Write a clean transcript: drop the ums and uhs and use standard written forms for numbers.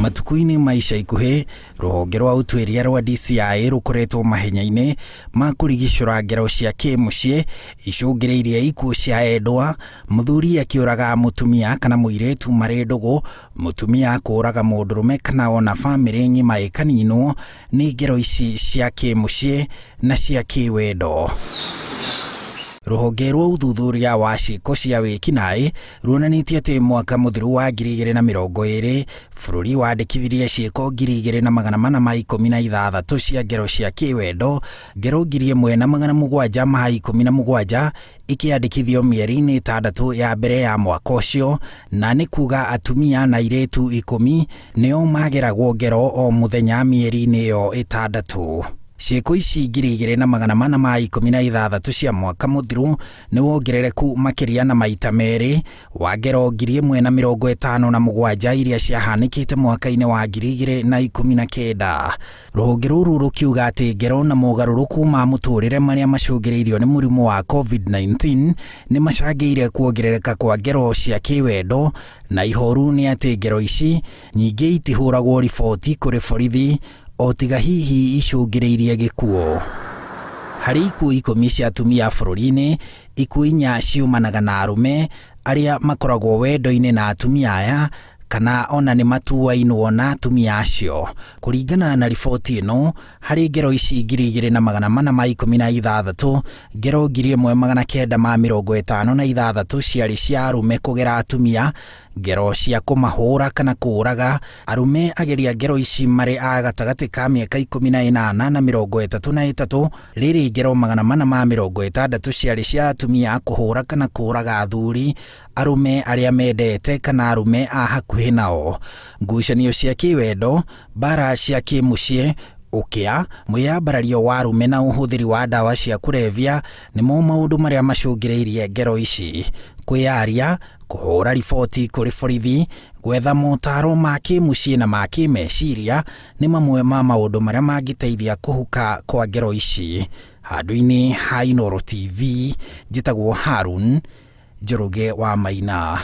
Matukũ-inĩ ma ica ikuhĩ, rũhonge rwa ũtuĩria rwa DCI rũkoretwo mahenya-inĩ ma kũrigicũra ngero cia kĩmũciĩ icũngĩrĩirie ikuũ cia endwa, mũthuri akĩũraga mũtumia kana mũirĩtu marĩ ndũgũ, mũtumia kũũraga mũndũrũme kana ona bamĩrĩ ng'ima ĩkaninwo nĩ ngero ici cia kĩmũciĩ na cia kĩwendo. Rũhonge rwa ũthuthuria wa ciĩko cia wĩkinaĩ ruonanĩtie atĩ mwaka mũthiru wa 2020 bũrũri wandĩkithirie ciĩko 2416 cia ngero cia kĩwendo, ngero 1717 ikĩandĩkithio mĩeri-inĩ ĩtandatũ ya mbere ya mwaka ũcio, na nĩ kuga atumia na airĩtu 10 nĩo mageragwo ngero o mũthenya mĩeri-inĩ ĩyo ĩtandatũ. Ciĩko ici 2416 cia mwaka mũthiru nĩ wongerereku makĩria na maita merĩ wa ngero 1057 iria ciahanĩkĩte mwaka-inĩ wa 2019. Rũhonge rũrũ rũkiuga atĩ ngero na mogarũrũku ma mũtũrĩre marĩa macũngĩrĩirio nĩ mũrimũ wa COVID-19 nĩ macangĩire kuongerereka kwa ngero cia kĩwendo, na ihoru nĩ atĩ ngero ici nyingĩ itihũragwo riboti kũrĩ borithi o tiga hihi icũngĩrĩirie gĩkuũ. Harĩ ikuũ 10 cia atumia bũrũri-inĩ, ikuũ 4 ciumanaga na arũme arĩa makoragwo wendo-inĩ na atumia aya kana ona nĩ matuainwo na atumia acio. Kũringana na riboti ĩno, harĩ ngero ici 2416, ngero 1956 ciarĩ cia arũme kũgera atumia, ngero cia kũmahũra kana kũũraga. Arũme ageria ngero ici marĩ a gatagatĩ ka mĩaka 18 na 33, rĩrĩ ngero 460 ciarĩ cia atumia kũhũra kana kũũraga athuri, arũme arĩa mendete kana arũme a hakuhĩ nao. Ngucanio cia kĩwendo, mbara cia kĩmũciĩ, ũkĩa, mwĩyambarario wa arũme na ũhũthĩri wa ndawa cia kũrebia nĩmo maũndũ marĩa macũngĩrĩirie ngero ici. Kwĩyaria, kũhũra riboti kũrĩ borithi, gwetha motaro ma kĩmũciĩ na ma kĩmeciria nĩ mamwe ma maũndũ marĩa mangĩteithia kũhuka kwa ngero ici. Handũ-inĩ ha Inooro TV, njĩtagwo Harun Njoroge wa Maina.